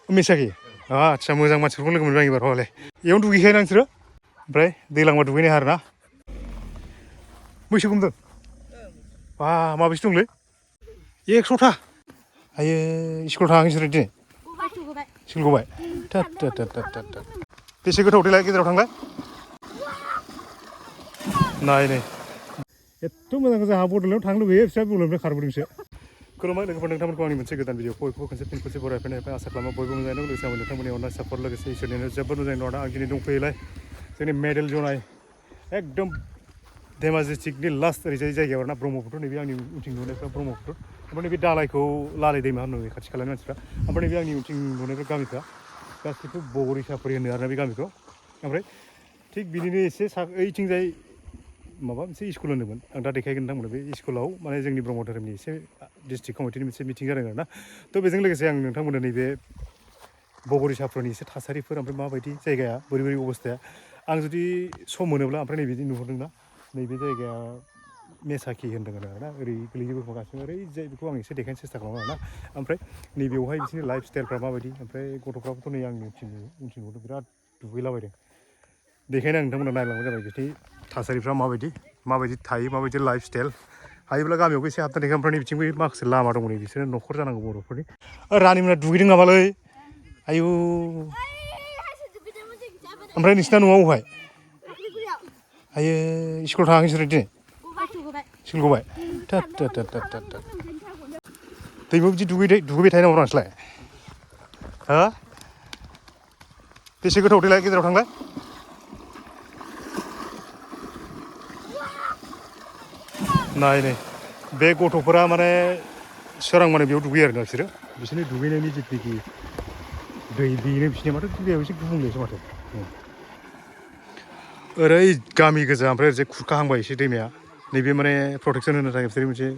मिसाखि आदसा मोजां मानसिफोरखौ लोगो मोनबाय एबार हले इयावनो दुगैखायो नोंसोरो ओमफ्राय दैलांबा दुगैनो हाया आरोना मैसो गुमदों बा माबेसे दंलै 100था आयो स्कुलाव थाङाखै नोंसोरो दिनै स्कुल गबाय बेसे गोथाव देलाय गेजेराव थांलाय नाय नै एथ' मोजां जोंहा बड'लेण्डआव थांनो लुबैयो फिसा बड'लेण्डनिफ्राय खारबोदोंसो खुलुमबाय लोगोफोर नोंथांमोनखौ आंनि मोनसे गोदान भिडिअ बयखौबो खनसे बरायफैनायनिफ्राय आसा खालामो बयबो मोजाङै लोगोसे आंबो नोंथांमोननि अननाय सापर्ट लोगोसे इसोरनिनो जोबोद मोजाङै दङ आं दिनै दंफैयोलाय जोंनि मेडेल जनाय एकदम धेमाजि डिस्ट्रिक्टनि लास्ट ओरैजाय जायगायाव ना ब्रह्मपुत्र नैबे आंनि उनथिं नुनायफ्रा ब्रह्मपुत्र ओमफ्राय नैबे दालायखौ लालाय दैमा होनो खाथि खालानि मानसिफ्रा ओमफ्राय नैबे आंनि उनथिं नुनायफ्रा गामिफ्रा गासिबो बगरिसाफोर होनो आरोना बे गामिखौ ओमफ्राय थिग बिनिनो एसे ओइथिंजाय माबा मोनसे स्कुल होनदोंमोन आं दा देखायगोन नोंथांमोननो बे स्कुलाव माने जोंनि ब्रह्म धोरोमनि एसे डिस्ट्रिक्ट कमिटिनि मोनसे मिटिं जादों आरोना थ' बेजों लोगोसे आं नोंथांमोननो नैबे बगरिसाफोरनि एसे थासारिफोर ओमफ्राय माबायदि जायगाया बोरै अबस्थाया आं जुदि सम मोनोब्ला ओमफ्राय नैबिदि नुहुरदोंना नैबे जायगाया मेसाखि होनदों आरोना ओरै गोलैजोबो गासिबो ओरैजाय बेखौ आं एसे देखायनो सेस्था खालामो आरोना ओमफ्राय नैबेयावहाय बिसोरनि लाइफ स्टाइलफ्रा माबायदि ओमफ्राय गथ'फ्राबोथ' नै आंनि उनथिं बिराद दुगैलाबायदों देखायनो आं नोंथांमोना नायलांबाय जाबाय बिसोरनि थासारिफ्रा माबायदि थायो माबायदि लाइफ स्टाइल हायोब्ला गामियावबो एसे हाबना देखाय ओमफ्राय बिथिंबो माखासे लामा दङ नै बिसोरो न'खर जानांगौ बर'फोरनि रानिमोना दुगैदों नामालै आयु ओमफ्राय नोंसिना न'आ अबहाय आयो स्कुलाव थाङाखै नोंसोरो दिनै स्कुल गबाय दैमायाव बिदि दुगैबाय थायो नामा नोंसोरलाय हा बेसे गोथाव देलाय गेजेराव थांलाय नाय नै बे गथ'फोरा माने सोरां माने बेयाव दुगैयो आरोना बिसोरनि दुगैनायनि जिथुनाखि दै बेनो बिसोरनिया माथो दैयाव एसे गुबुंलेसो माथो ओरै गामि गोजा ओमफ्राय ओरैजाय खुरखाहांबाय एसे दैमाया नैबे माने प्रटेकसन होनो थाखाय बिसोर मोनसे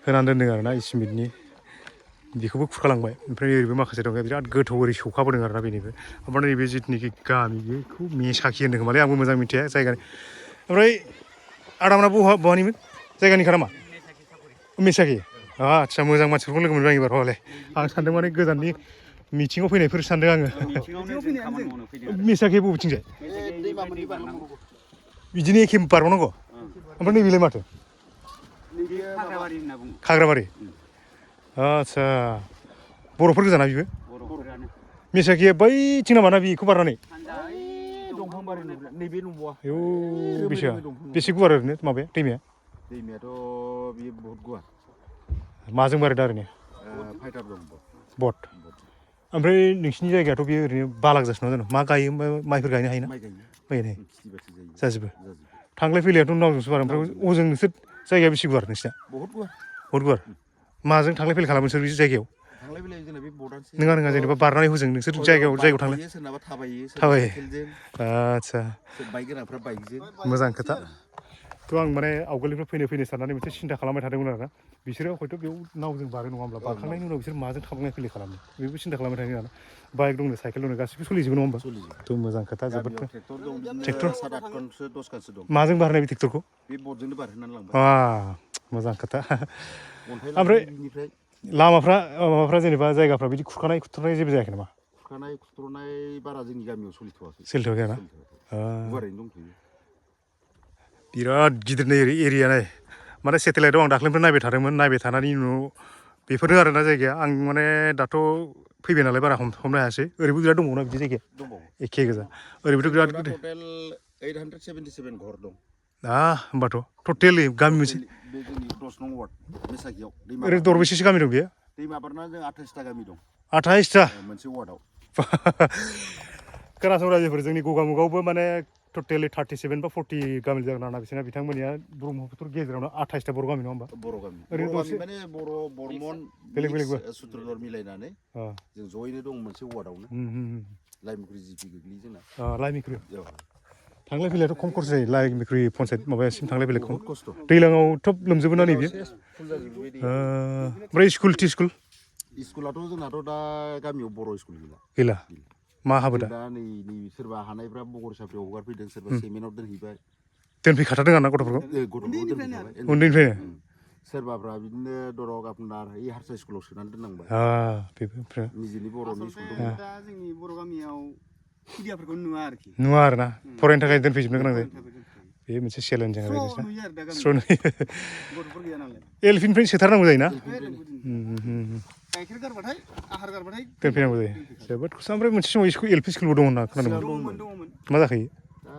होनानै दोनदों आरोना सिमेन्टनि बेखौबो खुरखालांबाय ओमफ्राय ओरैबो माखासे दं बिराद गोथौ ओरै सौखाबोदों आरोना बेनिबो ओमफ्राय नैबे जिथुनाखि गामि बेखौ मेसाखि होनदों खोमालै आंबो मोजां मिथिया जायगानि ओमफ्राय आदामोना बहानिमोन जायगानिखा नामा मेसाखि आदसा मोजां मानसिफोरखौ लोगो मोनबाय एबार हले आं सानदों माने गोजाननि मिथिङाव फैनायफोर सानदों आङो मेसाखि बबेथिंजाय बिदिनो एखे बारबावनांगौ ओमफ्राय नैबेलाय माथो खाग्राबारि आदसा बर'फोर गोजाना बेबो मेसाखिया बैथिं नामा ना बेखौ बारनानै आयौ बेसे गुवार ओरैनो माबाया दैमायाथ' बियो बहुत गुवार माजों बारो दा ओरैनो फाइटार दं बट ओमफ्राय नोंसिनि जायगायाथ' बेयो ओरैनो बालागोजासो नङा मा गायो माइफोर गायनो हायोना माइ गायनो हायो जाजोबो थांलाय फैलायाथ' नावजोंसो बारो ओमफ्राय हजों नोंसोर जायगाया बेसे गुवार नोंसिना बहुत गुवार माजों थांलाय फैलाय खालामो नोंसोर बे जायगायाव नङा जेनेबा बारनानै हजों नोंसोर जायगायाव थांलाय थाबायो आदसा मोजां खोथा थ' आं माने आवगोलनिफ्राय फैनो साननानै मोनसे सिन्था खालामबाय थादोंमोन आरोना बिसोरो हयथ' बेयाव नावजों बारो नङा होमब्ला बारखांनायनि उनाव बिसोर माजों थांलाय फैलाय खालामो बेबो सिन्था खालामबाय थादों आरोना बाइक दंनो साइकेल दंनो गासिबो सोलिजोबो नङा होमबा थ' मोजां खोथा जोबोद ट्रेक्टर माजों बारनाय बे ट्रेक्टरखौ मोजां खोथा ओमफ्राय माबाफ्रा जेनेबा जायगाफ्रा बिदि खुरखानाय जेबो जायाखै नामा बारा जोंनि गामियाव सोलिथ'वाखै आरोना गुवारैनो दंथ'यो बिराद गिदिर एरिया नाय माने सेटेलाइटआव आं दाख्लैनिफ्राय नायबाय थानायनि उनाव बेफोरनो आरोना जायगाया आं माने दाथ' फैबाय नालाय बारा हमनो हायासै ओरैबो बिराद दंबावोना बिदि जायगाया एखे गोजा ओरैबोथ' बिराद गिदिर होमबाथ' टटेलि गामि मोनसे ओरैनो दरबेसेसो गामि दं बेयो 28था खोनासं रायजोफोर जोंनि गगामुगावबो माने टटेलि 37 बा 40 गामि जागोन आरोना बिसोरना बिथांमोननिया ब्रह्मपुत्र गेजेरावनो 28था बर' गामि नङा होमबा ओरैनो दरसे बेलेग सुत्रधर मिलायनानै जों जयैनो दं मोनसे वार्डआवनो लाइमुख्रि जिपि गोग्लैयो जोंना लाइमुख्रि थांलाय फैलायाथ' खम खरस जायो लाइमुख्रि पन्सायत माबायासिम थांलाय फैलाय खम दैज्लाङाव थब लोमजोबो ना नैबे ओमफ्राय स्कुलाथ' जोंनाथ' दा गामियाव बर' स्कुल गैला मा हाबो दा नै सोरबा हानायफ्रा बगरसाफ्राव हगारफैदों सोरबा सेमेनाव दोनहैबाय दोनफैखाथारदों आरोना गथ'फोरखौ उन्दैनिफ्रायनो सोरबाफ्रा बिदिनो दरग आपनार इ हारसा स्कुलाव सोनानै दोननांबाय बेफोर निजेनि बर'नि स्कुल दङ दा जोंनि बर' गामियाव खुदियाफोरखौ नुवा आरोखि नुवा आरोना फरायनो थाखाय दोनफैजोबनो गोनां जायो बे मोनसे चेलेन्ज स्र' जाहैबाय नुयो आरो दा स्र' गामियाव नुयो गथ'फोर गैया नालाय एलपिनिफ्रायनो सोथारनांगौ जायोना गाइखेर गारबाथाय आहार गारबाथाय दोनफैनांगौ जायो जोबोद खस्थ' ओमफ्राय मोनसे समाव स्कुल एलपि स्कुलबो दं होनना खोनादोंमोन दङमोन मा जाखोयो दा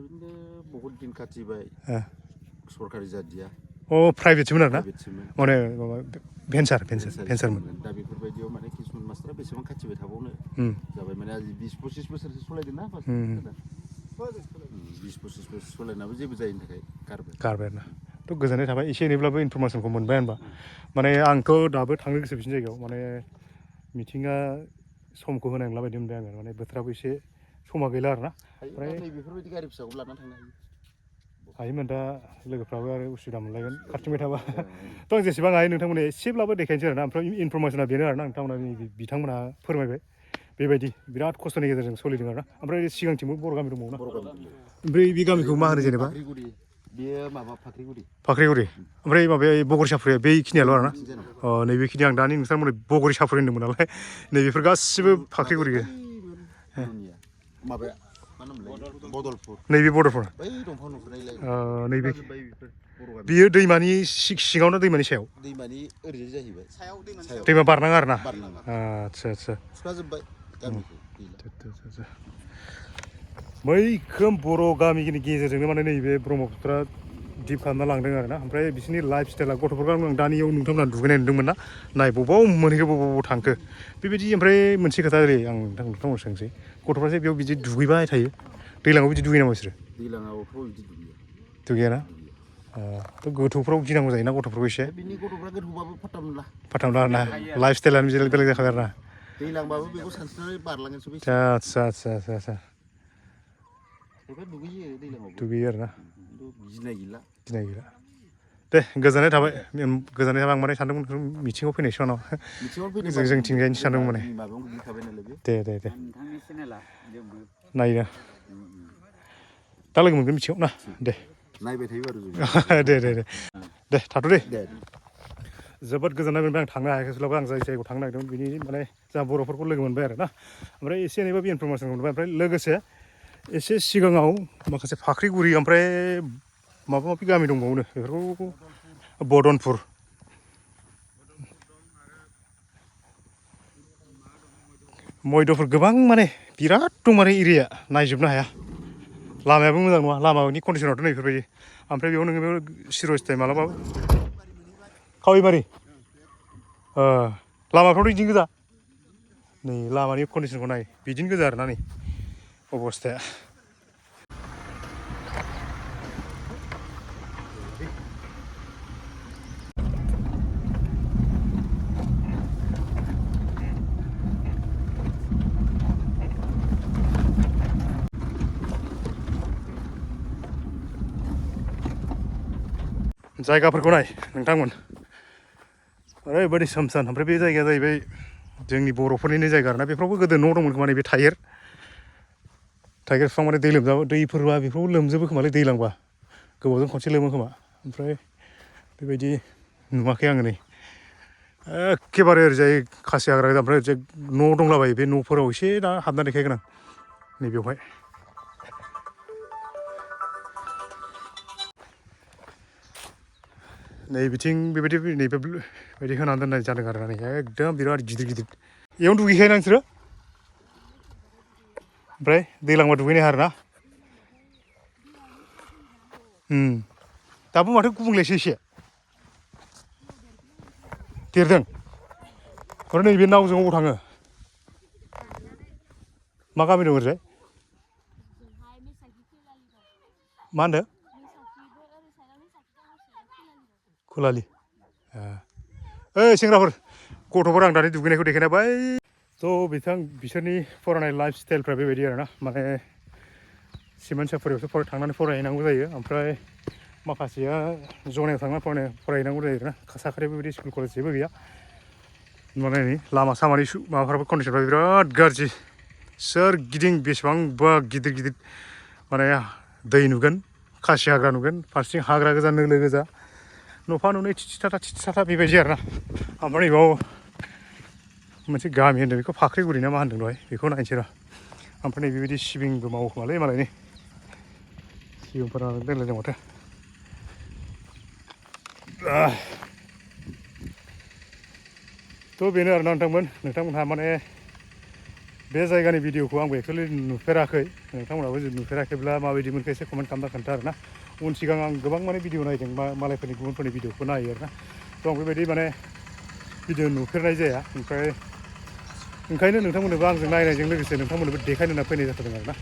बिदिनो बहुद दिन खाथिबाय सरकारि जादिया प्राइभेटसोमोन आरोना प्राइभेटसोमोन माने माबा भेन्सारमोन दा बेफोरबायदियाव माने किसुमान मास्टारा बेसेबां खाथिबाय थाबावनो जाबाय माने 20-25 बोसोरसो सलायदोंना 20-25 बोसोर सलायनाबो जेबो जायैनि थाखाय गारबाय आरोना थ' गोजोननाय थाबाय एसे एनैब्लाबो इनफरमेसनखौ मोनबाय होनबा माने आंथ' दाबो थांनो गोसो बिसिनि जायगायाव माने मिथिंगा समखौ होनाय नंला बायदि मोनबाय आङो माने बोथोराबो एसे समा गैला आरोना ओमफ्राय बेफोरबायदि गारि फिसाखौ लानानै थांनो हायो हायोमोन दा लोगोफ्राबो आरो उसुबिदा मोनलायगोन खारथिंबाय थाबा थ' आं जेसेबां हायो नोंथांमोननो एसेब्लाबो देखायनोसै आरोना ओमफ्राय इनफरमेसना बेनो आरोना नोंथांमोना बिथांमोनहा फोरमायबाय बेबायदि बिराद खस्थ'नि गेजेरजों सोलिदों आरोना ओमफ्राय सिगांथिंबो बर' गामि दंबावोना ओमफ्राय बे गामिखौ मा होनो जेनेबा बेयो माबा फाख्रिगुरि ओमफ्राय माबाया बगरि साफ्रिया बेखिनियाल' आरोना नैबेखिनि आं दानि नोंथांमोन बगरि साफ्रि होनदोंमोन नालाय नैबेफोर गासिबो फाख्रिगुरि माबाया मा होनोमोनलाय बदलपुर नैबे बड'फोर बै दंफां नुफुनायलाय नैबे बियो दैमानि सिङावनो दैमानि सायाव दैमानि ओरैजाय जाहैबाय सायाव दैमा बारनाङा आरोना बारनाङा आदसा खुरखाजोब्बाय गामिखौ मैखोम बर' गामिनि गेजेरजोंनो माने नैबे ब्रह्मपुत्रआ दिप खालामना लांदों आरोना ओमफ्राय बिसोरनि लाइफ स्टाइला गथ'फोरखौ आं दानियाव नोंथांमोना दुगैनाय नुदोंमोन ना नाय बबाव मोनहैखो बबाव थांखो बेबायदि ओमफ्राय मोनसे खोथा ओरै आं नोंथांमोन सोंसै गथ'फ्रासो बेयाव बिदि दुगैबाय थायो दैज्लाङाव बिदि दुगैयो नामा बिसोरो दैज्लाङावथ' बिदि दुगैयाना थ' गोथौफ्राव गिनांगौ जायोना गथ'फोरखौ एसे बिनि गथ'फ्रा गोथौबाबो फात्ता मोनला आरोना लाइफ स्टाइलानो बेलेग जाखाबाय आरोना दैलांबाबो बेखौ सानस्रिनानै बारलांगोनसो बै आदसा खायफा दुगैयो दैलाङावबो दुगैयो आरोना खिन्थु गिनाय गैला दे गोजोननाय थाबाय आं माने सानदोंमोन मिथिङाव फैनाय समाव जोंथिंजायनि सानदोंमोन माने माबायावनो गोग्लैखाबाय नालाय बे दे नोंथांनि चेनेला जोंबो नायो दा लोगो मोनगोन मिथिङाव ना दे नायबाय थायो आरो दे थाथ' दे जोबोद गोजोननाय मोनबाय आं थांनो हायाखैब्लाबो आं जाय जायगायाव थांनो नागिरदों बिनि माने जोंहा बर'फोरखौ लोगो मोनबाय आरो ना ओमफ्राय एसे एनैबाबो इनफरमेसन मोनबाय ओमफ्राय लोगोसे एसे सिगाङाव माखासे फाख्रिगुरि ओमफ्राय माबा माबि गामि दंबावोनो बेफोरखौ बदनपुर मैद'फोर गोबां माने बिराद दं माने एरिया नायजोबनो हाया लामायाबो मोजां नङा लामानि कन्डिसनाथ' नैफोरबायदि ओमफ्राय बेयाव नोङो बेयाव सिरियास टाइम मालाबा कावैबारि लामाफ्रावथ' बिदिनो गोजा नै लामानि कन्डिसनखौ नाय बिदिनो गोजा आरोना नै अबस्थाया जायगाफोरखौ नाय नोंथांमोन ओरैबायदि सोमसान ओमफ्राय बे जायगाया जाहैबाय जोंनि बर'फोरनिनो जायगा आरोना बेफ्रावबो गोदो न' दंमोन खोमा नैबे थाइगिर बिफां माने दै लोमजाबा दैफोरबा बेफ्रावबो लोमजोबो खोमालै दैलांबा गोबावजों खनसे लोमो खोमा ओमफ्राय बेबायदि नुवाखै आङो नै एखेबारे ओरैजाय खासि हाग्रा ओमफ्राय ओरैजाय न' दंलाबायो बे न'फोराव एसे दा हाबना देखायगोन आं नैबेयावहाय नै बिथिं बेबायदि नैबेबायदि होनानै दोननाय जादों आरो नै एकदम बिराद गिदिर इयावनो दुगैखायोना नोंसोरो ओमफ्राय दैलांबा दुगैनो हाया आरोना दाबो माथो गुबुंलेसो एसे देरदों ओमफ्राय नैबे नावजों अबाव थाङो मा गामि दं ओरैजाय मा होनदों खुलालि ओइ सेंग्राफोर गथ'फोर आं दानि दुगैनायखौ देखायना बै थ' बिसोरनि फरायनाय लाइफ स्टाइलफ्रा बेबायदि आरोना माने सिमेन्ट सापरियावसो थांनानै फरायहैनांगौ जायो ओमफ्राय माखासेया जनायाव थांनानै फरायहैनांगौ जायो आरोना साखाथियाव बेबायदि स्कुल कलेज जेबो गैया माने लामा सामानि माबाफ्राबो कन्डिसनफ्रा बिराद गाज्रि सोरगिदिं बेसेबांबा गिदिर माने दै नुगोन खासि हाग्रा नुगोन फारसेथिं हाग्रा गोजा नोलो गोजा न'फा न'नै थिथिथाथा बेबायदि आरोना ओमफ्राय नैबाव मोनसे गामि होन्दों बेखौ फाख्रिगुरि ना मा होन्दों दहाय बेखौ नायनोसै र' ओमफ्राय नै बेबायदि सिबिंबो मावो खोमालै मालायनि सिबिंफोरा दोनलायदों माथो थ' बेनो आरोना नोंथांमोनहा माने बे जायगानि भिडिअखौ आंबो एक्सुवेलि नुफेराखै नोंथांमोनहाबो जुदि नुफेराखैब्ला माबायदि मोनखो एसे कमेन्ट खालामना खोन्था आरोना उन सिगां आं गोबां माने भिडिअ नायदों मालायफोरनि गुबुनफोरनि भिडिअखौ नायो आरोना थ' आं बेबायदि माने भिडिअ नुफेरनाय जाया ओमफ्राय ओंखायनो नोंथांमोननोबो आंजों नायनायजों लोगोसे नोंथांमोननोबो देखायनो होनना फैनाय जाथारदों आरोना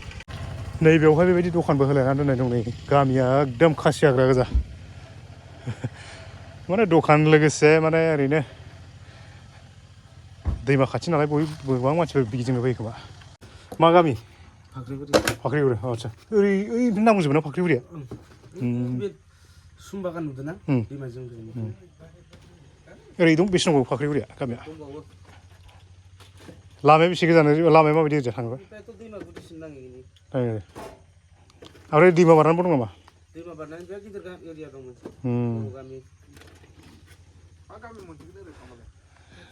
नैबेयावहाय बेबायदि दखानबो होलायनानै दोननाय दं नै गामिया एकदम खासि हाग्रा गोजा माने दखान लोगोसे माने ओरैनो दैमा खाथि नालाय गोबां मानसिफोर गिदिंनो फैयो खोमा मा गामि फाख्रिगुरि आदसा ओरै नांबोजोबो ना फाख्रिगुरिया सुमबागान नुदोंना दैमाजों ओरै दं बेसे दंबावो फाख्रिगुरिया गामिया लामाया बेसे गोजान लामाया माबायदि ओरैजा थाङोबा दैमा गुदिसिम नाङो आरो दैमा बारनानैबो दं नामा दैमा बारनानै बिराद गिदिर एरिया दं मोनसे गामि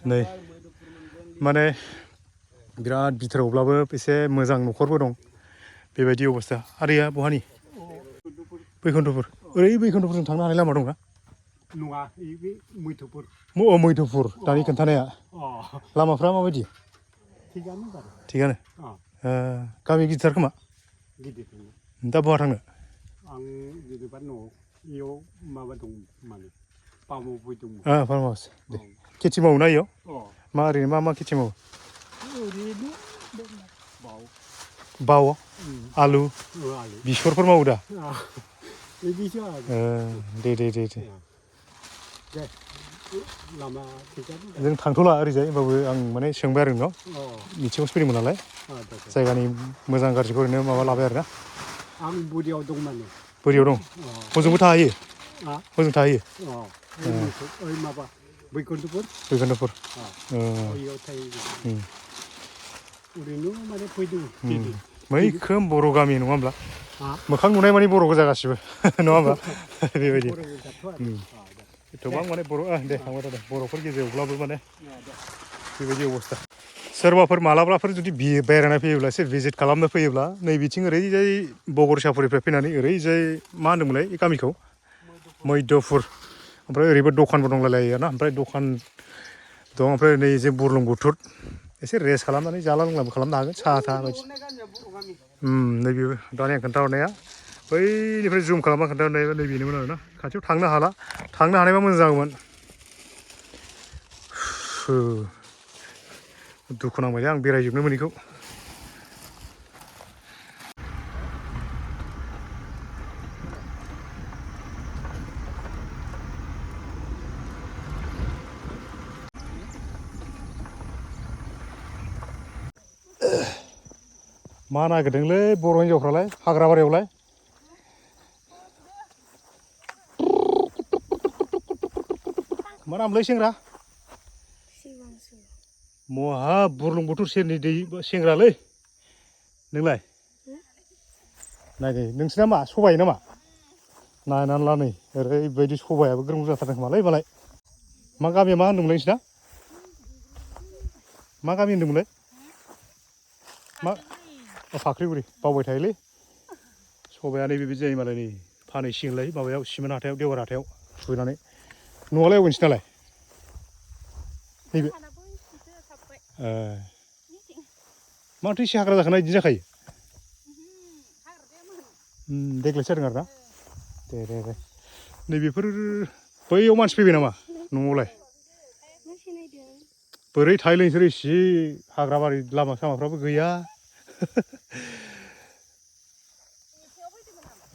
नै माने बिराद बिथोरावब्लाबो एसे मोजां न'खरबो दं बेबायदि अबस्था आरैया बहानि बैकुन्ठपुर ओरै बैकुन्ठपुरजों थांनो हानाय लामा दंना नङा बे मैथुपुर मैथुपुर दानि खोन्थानाया लामाफ्रा माबायदि थिगानो गामि गिदिरथार खोमा दा बहा थांनो आं जेनेबा न'आव इयाव माबा दं माने पाम्पआव दंमोन फार्म हाउस दे खेथि मावो ना इयाव मा ओरैनो मा खेथि मावो ओरैनो बाव आलु बेसरफोर मावो दा बिदिसो दे लामा जों थांथ'ला ओरैजाय होमबाबो आं माने सोंबाय आरो नोंनाव मिथिंआवसो फैदोंमोन नालाय जायगानि मोजां गाज्रिखौ ओरैनो माबा लाबाय आरोना आं बोरियाव दं माने बोरियाव दं हजोंबो थाहैयो हजों थाहैयो ओइ माबा बैकुन्ठपुर इयाव थायो ओरैनो माने फैदों मैखोम बर' गामि नङा होमब्ला मोखां नुनाय मानि बर' गोजा गासिबो नङा होमबा बेबायदि गोबां माने बर' दे थांबाय थादों बर'फोर गेजेरावब्लाबो माने बेबायदि अबस्था सोरबाफोर मालाबाफोर जुदि बेरायना फैयोब्ला एसे भिजिट खालामनो फैयोब्ला नै बिथिं ओरैजाय बगरसापुरनिफ्राय फैनानै ओरैजाय मा होनदोंमोनलाय बे गामिखौ मैधपुर ओमफ्राय ओरैबो दखानबो दंलायलायो ना ओमफ्राय दखान दं ओमफ्राय नै जे बुरलुंबुथुर एसे रेस्ट खालामनानै जाला लोंलाबो खालामनो हागोन साहा बायदि नैबे दानि आं खोन्थाहरनाया बैनिफ्राय जुम खालामना खोन्थाहरनाया नैबेनोमोन आरोना खाथियाव थांनो हाला थांनो हानायबा मोजां जागौमोन दुखु नांबाय आं बेरायजोबनो मोनैखौ मा नागिरदोंलै बर' हिन्जावफ्रालाय हाग्रा बारियावलाय मा नामलै सेंग्रा महा बुरलुंबुथुर सेरनि दै सेंग्रालै नोंलाय नायदो नोंसिना मा सबाय नामा नायनानै ला नै ओरैबायदि सबायाबो ग्रोम जाथारदों खोमालै मालाय मा गामिया मा होनदोंमोनलाय नोंसिना मा गामि होनदोंमोनलाय मा फाख्रिगुरि बावबाय थायोलै सबाया नैबेबायदि जायो मालाय नै फानहैसिगोनलाय माबायाव सिमोन हाथायाव देवहार हाथायाव सुनानै न'आलाय अबे नोंसिनालाय नैबे माथो एसे हाग्रा जाखानाय बिदि जाखायो देग्लायसो जादों आरोना दे नैबेफोर बैयाव मानसि फैबाय नामा न'आवलाय बोरै थायोलै नोंसोर इसे हाग्राबारि लामा सामाफ्राबो गैया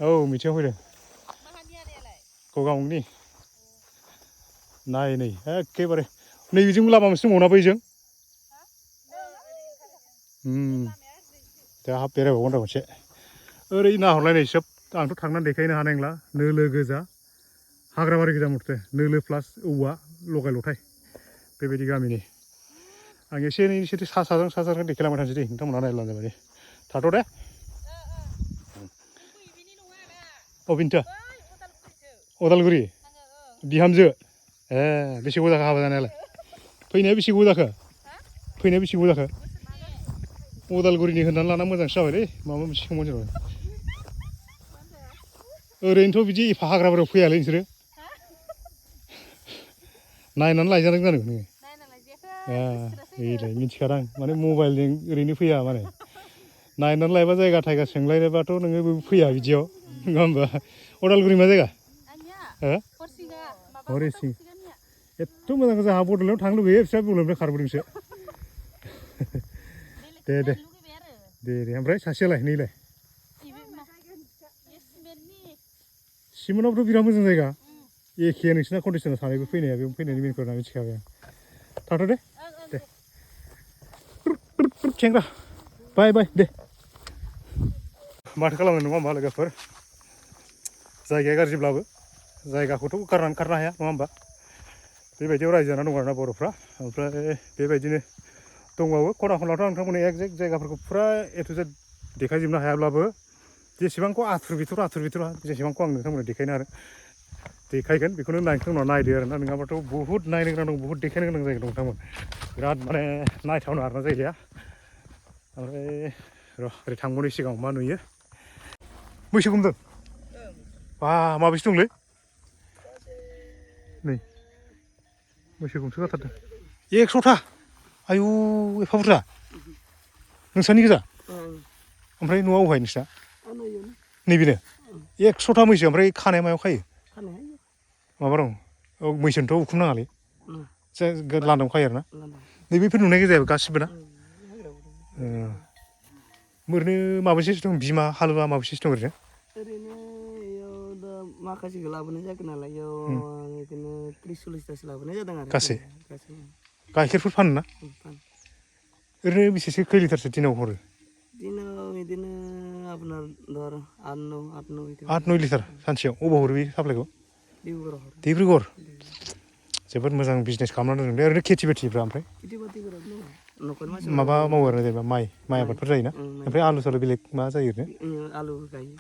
औ मिथिङाव फैदों गगामुगनि नाय नै एखेबारे नैबेजोंबो लामा मोनसे दंबावोना बैजों दा हाब बेरायबावगोन र' मोनसे ओरै नाहरलायनाय सोब आंथ' थांनानै देखायनो हानाय नंला नोलो गोजा हाग्राबारि गोजा मथे नोलो प्लास औवा लगाय लथाय बेबायदि गामिनि आं एसे एनै एसे सा साज्रां देखायलांबाय थानोसै दे नोंथांमोनहा नायब्लानो जाबाय दे थाथ' दे अबेनिथो उदालगुरि बिहामजो ए बेसे गोबाव जाखो हाबा जानायालाय फैनाया बेसे गोबाव जाखो फैनाया बेसे गोबाव जाखो उदालगुरिनि होननानै लाना मोजांसो जाबायलै माबा मोनसे सोंबावनो जाबाय ओरैनोथ' बिदि एफा हाग्राबारियाव फैयालै नोंसोरो नायनानै लायजादों जानो नोङो एलाय मिथिखादां माने मबाइलजों ओरैनो फैया माने नायनानै लायबा जायगा थायगा सोंलायबाथ' नोङो फैया बिदियाव नङा होमबा उदालगुरि मा जायगा हरिसिं एथ' मोजां जोंहा बड'लेण्डआव थांनो लुगैयो फिसा बड'लेण्डनिफ्राय खारबोदोंसो दे दे दे दे ओमफ्राय सासेयालाय नैलाय सिमोनावथ' बिराद मोजां जायगा एखे नोंसिना कन्डिसना सानैबो फैनाया बेयाव फैनायनि मेनखौ होनना मिथिखाबाय आं थाथ' दे दे सेंग्रा बाय बाय दे माथो खालामनो नङा होमबा लोगोफोर जायगाया गाज्रिब्लाबो जायगाखौथ' गारनानै खारनो हाया नङा होमबा बेबायदियाव रायजो जाना दं आरोना बर'फ्रा ओमफ्राय बेबायदिनो दंबावो खना खनलाथ' नोंथांमोननि एकजेक्ट जायगाफोरखौ फुरा ए टु जेड देखायजोबनो हायाब्लाबो जेसेबांखौ आथुर बिथुर जेसेबांखौ आं नोंथांमोननो देखायगोन बेखौनो नोंथांमोना नायदो आरोना नङाबाथ' बहुद नायनो गोनां दं बहुद देखायनो गोनां जायगा दं नोंथांमोन बिराद माने नायथावना आरोना जायगाया ओमफ्राय र' ओरै थांबावनाय सिगाङाव मा नुयो मैसो गुमदों बा माबेसे दंलै नै मैसो गुमसो गारथारदों 100था आयु एफा बुरजा नोंसानि गोजा ओमफ्राय न'आ अबहाय नोंसिना नैबेनो 100था मैसो ओमफ्राय खानाया मायाव खायो माबा दं औ मैसोनोथ' उखुम नाङालै लान्दाङाव खायो आरोना नैबेफोर नुनाय गोजाया गासिबो ना ओरैनो माबेसेसो दं बिमा हालुवा माबेसेसो दं ओरैनो इयाव दा माखासेखौ लाबोनाय जागोन नालाय इयाव बिदिनो 30-40थासो लाबोनाय जादों आरो गासै गाइखेरफोर फानो ना ओरैनो बेसेसो खै लिटारसो दिनाव हरो दिनाव बिदिनो आपनार धर 8-9 लिटार सानसेयाव अबाव हरो बे साप्लायखौ डिब्रुगड़ जोबोद मोजां बिजनेस खालामनानै दोनदों ओरैनो खेथि बाथिफ्रा ओमफ्राय माबा मावो आरो जेनेबा माइ आबादफोर जायोना ओमफ्राय आलु सालु बेलेग मा जायो ओरैनो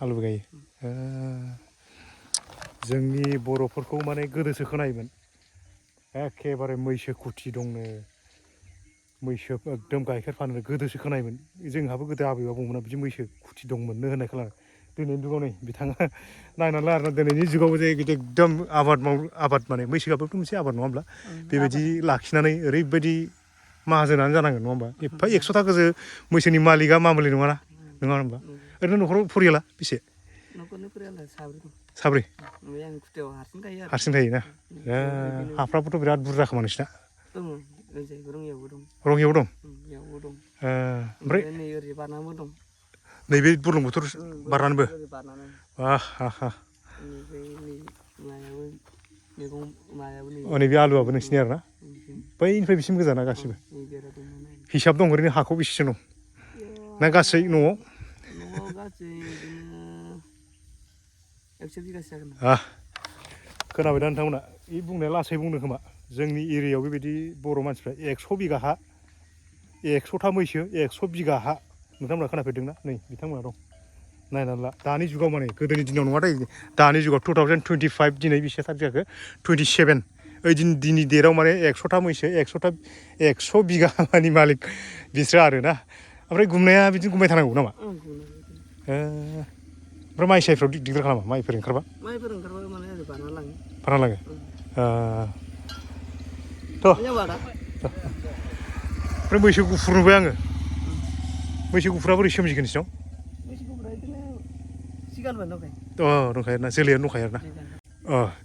आलुबो गायो जोंनि बर'फोरखौ माने गोदोसो खोनायोमोन एखेबारे मैसो खुथि दंनो मैसो एकदम गाइखेर फानो गोदोसो खोनायोमोन जोंहाबो गोदो आबै आबौमोना बिदि मैसो खुथि दंमोननो होननाय खोनादों दिनैनि जुगाव नै बिथाङा नायनानै आरोना दिनैनि जुगाव जे एकदम आबाद माने मैसोआबोथ' मोनसे आबाद नङा होमब्ला बेबायदि लाखिनानै ओरैबायदि माहाजोनानो जानांगोन नङा होमबा एफा 100था गोजो मैसोनि मालिकआ मामुलि नङा होमबा ओरैनो न'खराव फरियाला बेसे साब्रै हारसिं थायोना हाफ्राबोथ' बिराद बुरजा खोमा नोंसिना रङियाव दं ओमफ्राय नैबे बुरलुंबुथुर बारनानैबो नैबे आलुआबो नोंसिनि आरोना बैनिफ्राय बिसिम गोजाना गासिबो हिसाब दं ओरैनो हाखौ बेसेसो दं ना गासै न'आव खोनाबाय दा नोंथांमोना बे बुंनाया लासै बुंदों खोमा जोंनि एरियायाव बेबायदि बर' मानसिफ्रा 100 बिगा हा 100था मैसो 100 बिगा हा नोंथांमोना खोनाफेरदोंना नै बिथांमोना दं नायनानै ला दानि जुगाव माने गोदोनि दिनाव नङा दे दानि जुगाव 2025 दिनै बेसे थारिख जाखो 27 ओइ दिननि डेटआव माने 100था मैसो 100 बिगा मानि मालिक बिस्रा आरोना ओमफ्राय गुमनाया बिदिनो गुमबाय थानांगौ नामा ओमफ्राय माइ साइफ्राव दिगदार खालामा माइफोर ओंखारबा माने ओरै बारना लाङो ओमफ्राय मैसो गुफुर नुबाय आङो मैसो गुफुरा बोरै सोमजिगोन नोंसिनाव दंखायो आरोना जोलैयानो दंखायो आरोना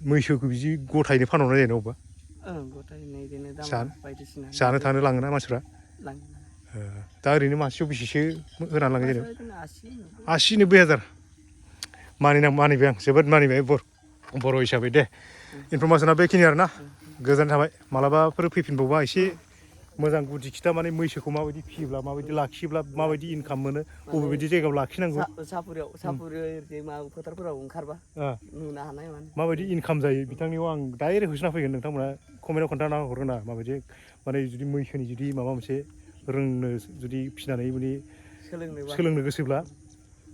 मैसोखौ बिदि गथायैनो फानहरनाय जायो ना अबेबा जानो थांनो लाङोना मानसिफ्रा दा ओरैनो मासेयाव बेसेसो होनानै लाङो जेनेबा 80-90 हाजार मानिबाय आं जोबोद मानिबाय बर' हिसाबै दे इनफरमेसना बेखिनि आरोना गोजोननाय थाबाय मालाबाफोर फैफिनबावबा एसे मोजां गुदि खिथा माने मैसोखौ माबायदि फियोब्ला माबायदि लाखियोब्ला माबायदि इनकाम मोनो बबेबायदि जायगायाव लाखिनांगौ फोथारफोराव ओंखारबा नुनो हानाय माबायदि इनकाम जायो बिथांनियाव आं डाइरेक्ट होसोना फैगोन नोंथांमोना कमेन्टआव खोन्थाना हरगोन ना माबायदि माने जुदि मैसोनि जुदि माबा मोनसे रोंनो जुदि फिनानै माने सोलोंनो गोसोब्ला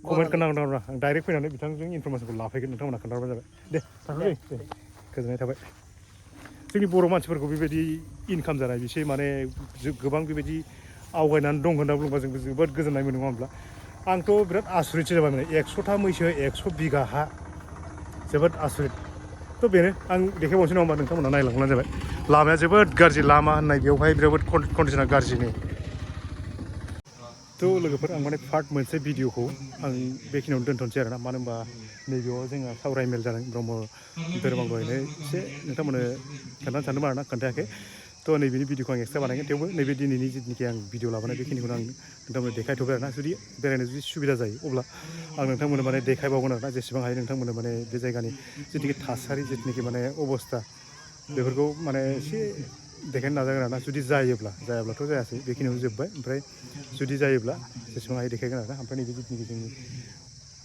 कमेन्ट खोन्थाहरना आं डाइरेक्ट फैनानै बिथांजों इनफरमेसनखौ लाफैगोन नोंथांमोना खोन्थाहरबानो जाबाय दे गोजोननाय थाबाय जोंनि बर' मानसिफोरखौ बेबायदि इनकाम जानाय बिसोर माने गोबां बेबायदि आवगायनानै दं होनना बुङोबा जों जोबोद गोजोननाय मोनो नङा होमब्ला आंथ' बिराद आसरितसो जाबाय माने 100था मैसो 100 बिघा हा जोबोद आसरित थ' बेनो आं देखायबावनोसै नङा होमबा नोंथांमोना नायलांब्लानो जाबाय लामाया जोबोद गाज्रि लामा होननाय बेवहाय जोबोद कन्डिसना गाज्रिनि थ' लोगोफोर आं माने पार्ट मोनसे भिडिअखौ आं बेखिनियावनो दोनथ'नोसै आरोना मानो होनबा नैबेयाव जोंहा सावराय मेल जादों ब्रह्म धोरोमाव दहायनो एसे नोंथांमोननो खोन्थानो सानदोंमोन आरोना खोन्थायाखै थ' नैबेनि भिडिअखौ आं एक्सट्रा बानायगोन थेवबो नैबे दिनैनि जिथुनिखि आं भिडिअ लाबोनाय बेखिनिखौनो आं नोंथांमोननो देखायथ'बाय आरोना जुदि बेरायनो जुदि सुबिदा जायो अब्ला आं नोंथांमोननो माने देखायबावगोन आरोना जेसेबां हायो नोंथांमोननो माने बे जायगानि जिथुनिखि थासारि जिथुनिखि माने अबस्था बेफोरखौ माने एसे देखायनो नाजागोन आरोना जुदि जायाब्लाथ' जायासै बेखिनियावनो जोब्बाय ओमफ्राय जुदि जायोब्ला जेसेबां हायो देखायगोन आरोना ओमफ्राय नैबे जिथुनिखि जोंनि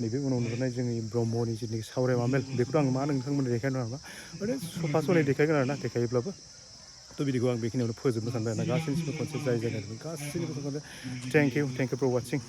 नैबे उनाव नुनाय जोंनि ब्रह्मनि जिथुनिखि सावरायमा मेल बेखौथ' आं मा नोंथांमोननो देखायनो नङा ओरैनो सफा सनै देखायगोन आरोना देखायोब्लाबो थ' बिदिखौ आं बेखिनियावनो फोजोबनो सानबाय आरोना गासैनिसिमबो खनसे जाय जायगानिफ्राय गासैनिबो खनसे थेंक इउ फर वाचिं